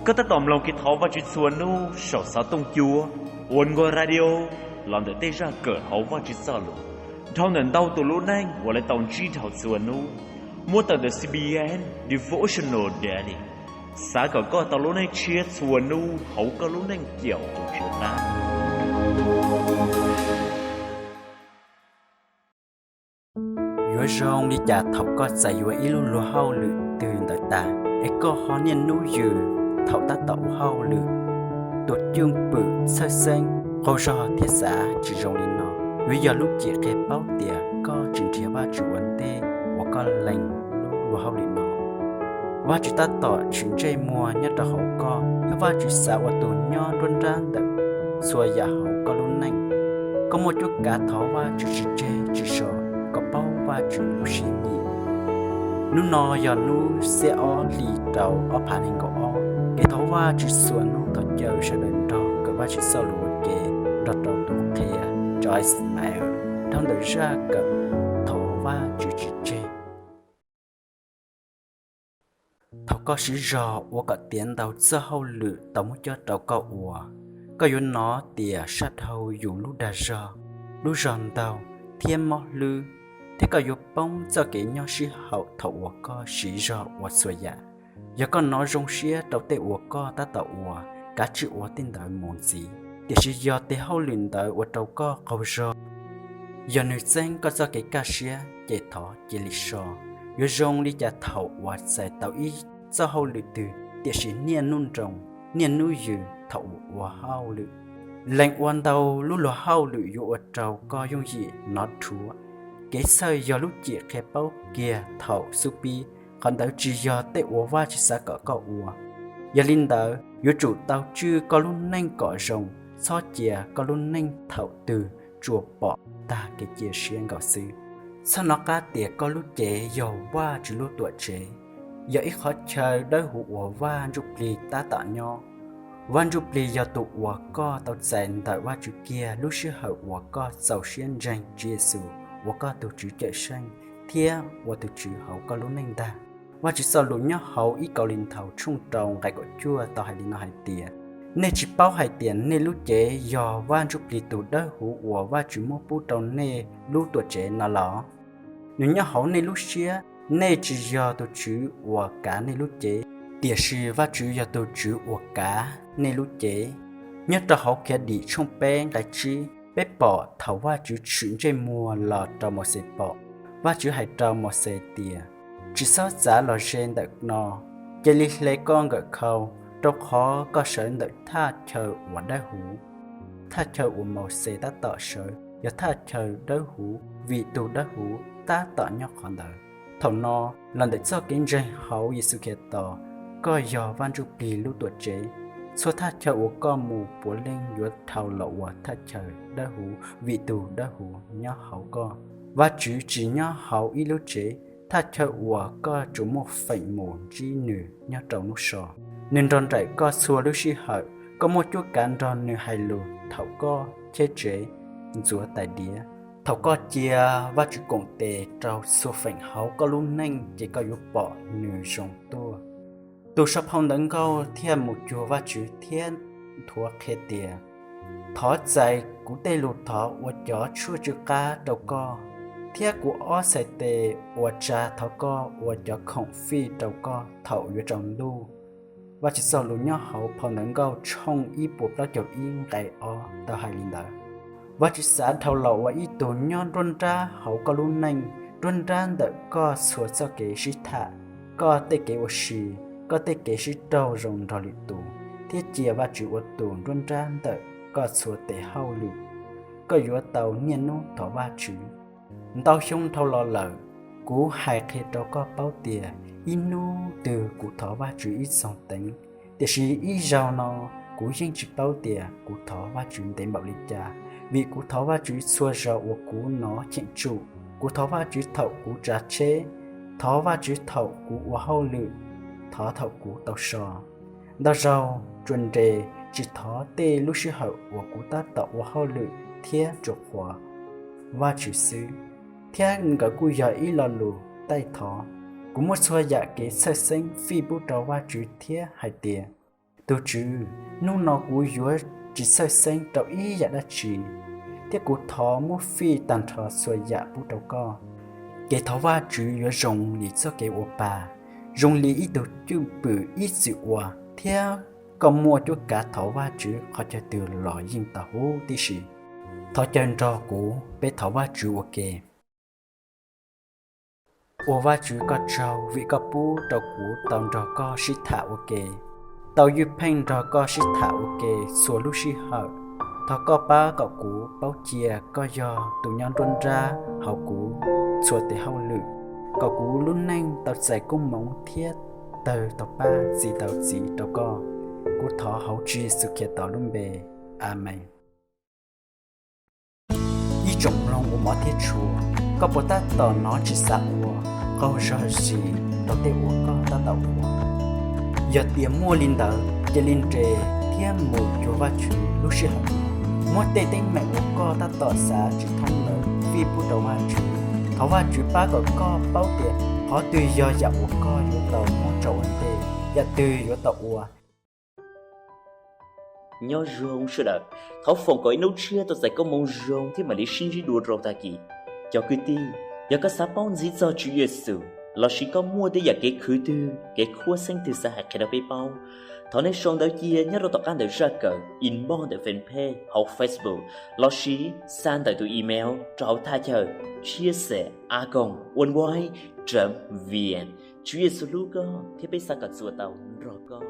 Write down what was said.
Koj tab tom mloog kev thov Vajtswv txhua hnub saum xov tooj cua, Oneway Radio, los ntawm tej zaj kawm hauv Vajtswv Txojlus dhau ntawm ntau tus lub neej uas lawv tau ntsib dhau txhua hnub, muab tawm ntawm C B N Devotional Daily. Xav kom koj tau lub neej tshiab txhua hnub hauv koj lub neej caum tus Tswv qab. Yuav zoo li cas thaum koj txais yuav ib lub luag hauj lwm twg ntawm tas, es koj ho niaj hnub yws thaum tab tom ua hauj lwm? Tus cwj pwm txhawj xeeb, qaug zog thiab xav tsis zoo li no yuav yog lub cim qhia paub tias koj tsis nrhiav Vajtswv ua ntej uas koj lees lub luag hauj lwm no. Vajtswv tab tom tshwm ntsej muag nyob rau hauv koj, thiab Vajtswv xav ua tus nyob nruab nrab ntawm txhua yam hauv koj lub neej. Koj muaj cuab kav thov Vajtswv tsis tseg tsis so kom paub Vajtswv lub siab nyiam. Hnub no yog hnub xiab ob hli rau ob phav nees nkaum ob, kev thov Vajtswv txhua hnub thov caw sawv daws nrog kawm Vajtswv Txojlus ua ke nrog rau tus qhia Joyce Meyer dhau ntawm zaj kawm thov Vajtswv tsis tseg. Thaum koj siv zog ua kom tiav ntau txoj hauj lwm tau muab cob rau koj ua, koj yuav hnov tias sab dhau yus lub dag zog, lub zog ntaug, thiab mob hlwb, thiab koj yuav poob txoj kev nyob sib haum thaum uas koj siv zog ua txhua yam. Yog koj hnov zoo siab rau tej uas koj tab tom ua, kav tsij ua tej ntawd mus ntxiv. Tiam sis yog tes hauj lwm ntawd ua rau koj qaug zog, yog nws txeeb koj txoj kev kaj siab, ces thov cia li so. Yuav zoo li cas thaum uas txais tau ib txoj hauj lwm twg tiam sis niaj hnub nroo, niaj hnub yws thaum uas ua hauj lwm? Lees ua ntau lub luag hauj lwm yuav ua rau koj yooj yim hnov dhuav. Kev txhawj yog lub cim qhia paub kiag thaum xub pib, qhov ntawd tsis yog tej uas Vajtswv xav kom koj ua. Yog li ntawd, yuav tsum tau tswj koj lub neej kom zoo, txhob cia koj lub neej thaum twg tsuas pom tag kev cia siab nkaus xwb. Txhob hnov qab tias koj lub cev yog Vajtswv lub tuam tsev, yog ib qhov chaw dawb huv uas Vaj Ntsujplig tab tom nyob. Vaj Ntsujplig yog tus uas koj tau txais ntawm Vajtswv kiag lub sij hawm uas koj txaus siab ntseeg Tswv Yexus ua koj tus Tswv Cawmseej thiab ua tus Tswv hauv koj lub neej ntag. Vajtswv Txojlus nyob hauv ib Kauleethaus tshooj rau nqe kaum cuaj tau hais li no hais tias, nej tsis paub hais tias nej lub cev yog Vaj Ntsujplig tus dawb huv uas Vajtswv muab pub rau nej lub tuam tsev no los? Nws nyob hauv nej lub siab. Nej tsis yog tus Tswv uas kav nej lub cev, tiam sis Vajtswv yog tus Tswv uas kav nej lub cev. Nyob rau hauv Khiavdim tshooj peb nqe tsib, peb pom thaum Vajtswv tshwm ntsej muag los rau Mauxes pom, Vajtswv hais rau Mauxes tias, tsis txhob txav los ze ntawm no, cia li hle koj nkawm khau, rau qhov koj sawv ntawm thaj chaw uas dawb huv. Thaj chaw uas Mauxes tab tom sawv yog thaj chaw dawb huv vim tus dawb huv tab tom nyob qhov ntawd. Thaum no, los ntawm txoj kev ntseeg hauv Yexus Khetos, koj yog Vaj Ntsujplig lub tuam tsev. Txhua thaj chaw uas koj mus puav leej yuav dhau los ua thaj chaw dawb huv vim tus dawb huv nyob hauv koj. Vajtswv tsis nyob hauv ib lub tsev, thaj chaw uas koj tsuas muaj feem mus ntsib nws nyob rau hnub so. Nws nrog nraim koj txhua lub sij hawm, koj muaj cuab kav nrog nws hais lus thaum koj cheb tsev, ntxuav tais diav. Thaum koj cia Vajtswv koom tes rau txhua feem hauv koj lub neej ces koj yuav pom nws zoo tuaj. Tus sau phau Ntawv Nkauj thiaj mus cuag Vajtswv thiab nthuav qhia tias, thov txais kuv tej lus thov ua cov tshuaj tsw qab rau koj, thiab kuv ob txhais tes uas tsa thov koj ua cov khoom fij rau koj thaum yuav tsaus ntuj. Vajtswv Txojlus nyob hauv phau Ntawv Nkauj tshooj ib puas plaub caug ib nqe ob tau hais li ntawd. Vajtswv xav dhau los ua ib tug nyob nruab nrab hauv koj lub neej, nruab nrab ntawm koj txhua txoj kev sib tham, koj tej kev ua si, koj tej kev sib raug zoo nrog lwm tus, thiab cia Vajtswv ua tus nruab nrab ntawm koj txhua tes hauj lwm. Koj yuav tau niaj hnub thov Vajtswv. Ntau xyoo dhau los lawm, kuv hais qhia rau koj paub tias ib hnub twg kuv thov Vajtswv ib txog teev. Tiam sis ib zaug no, kuv yeej tsis paub tias kuv thov Vajtswv ntev npaum li cas, vim kuv thov Vajtswv txhua zaus uas kuv hnov cheem tsum. Kuv thov Vajtswv thaum kuv tsav tsheb, thov Vajtswv thaum kuv ua hauj lwm, thov thaum kuv tau so. Ntau zaug tsuas nres tsis thov tej lub sij hawm uas kuv tab tom ua hauj lwm thiab tsuas qhuas Vajtswv xwb, thiab nkawd kuj yog ib lo lus taij thov. Kuv muab txhua yam kev txhawj xeeb fij pub rau Vajtswv thiab hais tias, Tus Tswv, hnub no kuv yuav tsis txhawj xeeb rau ib yam dab tsi, thiab kuv thov muab fij tag nrho txhua yam pub rau koj. Kev thov Vajtswv yuav zoo li txoj kev ua pa, zoo li ib tug cwj pwm ib txwm ua, thiab koj muaj cuab kav thov Vajtswv qhov chaw twg los yeej tau huv tib si. Thov caw nrog kuv peb thov Vajtswv ua ke. Ua Vajtswv koj tsaug vim koj pub rau kuv tau nrog koj sib tham ua ke, tau ywj pheej nrog koj sib tham ua ke txhua lub sij hawm. Thov koj pab kom kuv paub cia koj yog tus nyob nruab nrab hauv kuv txhua tes hauj lwm, kom kuv lub neej tau txais koob hmoov thiab tawg tau pab txi tau txiv rau koj. Kuv thov hauv Tswv Yexus Khetos lub npe, Amees. Ib tsoom mloog uas hmov thiab tshua, koj puas tab tom hnov tsis xav ua, qaug zog zis rau tej uas koj tab tom ua? Yog tias muaj li ntawd, cia li nres thiab mus cuag Vajtswv lub sij hawm no. Muab tej teeb meem uas koj tab tom xav tsis thoob ntawd fij pub rau Vajtswv. Thov Vajtswv pab kom koj paub tias qhov twg yog yam uas koj yuav tau muab tso ua ntej, yam twg yuav tau ua. Nyob zoo sawv daws, thov foom kom ib hnub tshiab tau txais koob hmoov zoo thiab mam li sib ntsib dua rau tag kis. Cov kwv tij, yog koj xav paub ntxiv txog Tswv Yexus lossis koj muaj tej yam kev khwv twg, kev khuab xeeb twg xav hais qhia rau peb paub, thov nej sau ntawv cia nyob rau tom qab ntawm zaj kawm, inbox ntawm fanpage hauv Facebook, lossis xa ntawm tus email rau hauv thaj chaw chia sẻ a còng oneway chấm vn. Tswv Yexus hlub koj thiab peb xav kom txuas tau nrog koj.